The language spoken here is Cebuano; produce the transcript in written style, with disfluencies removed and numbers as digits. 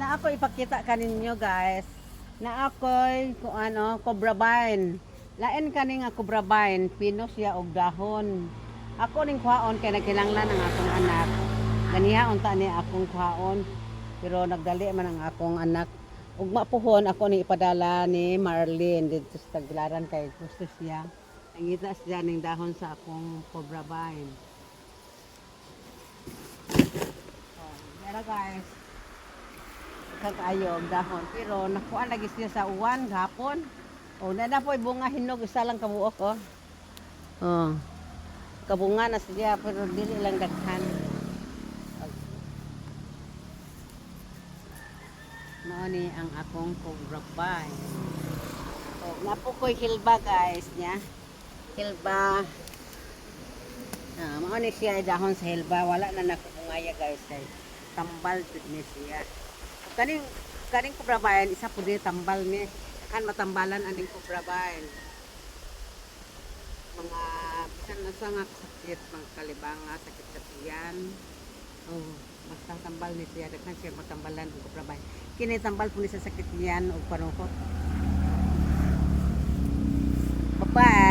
Na ako ipakita kaninyo, guys. Na ako'y kung ano, cobra vine. Lain kani nga cobra vine, pino siya og dahon. Ako ning kuhaon kay nagkinahanglan ang akong anak. Ganiha unta ni akong kuhaon. Pero nagdali man ang akong anak. Ugma puhon ako ni ipadala ni Marlene dito sa Tagbilaran kay gusto siya. Nangita siya ning dahon sa akong cobra vine. Oh, pero guys, kakayo og dahon pero nakuha lagi siya sa uwan gahapon. Oh, na na po'y bunga hinog, isa lang kabuok oh. Oh. Kabunga na siya pero dili lang daghan. Mao ni ang akong cobra vine. Oh, napo ko'y hilba, guys, niya. Hilba. Ah, mao ni siya ay dahon sa hilba. Wala na nakubungaya, guys, kay tambal jud ni siya. Kaning kaning cobra vine, isa pud ni tambal ni. Kan matambalan aning cobra vine. Mga bisan na sa nga sakit, mga kalibanga, sakit sa tiyan. Oh, basta tambal ni siya, daghan siya matambalan og cobra vine. Kini tambal po ni sa sakit tiyan ug panukot. Bye-bye.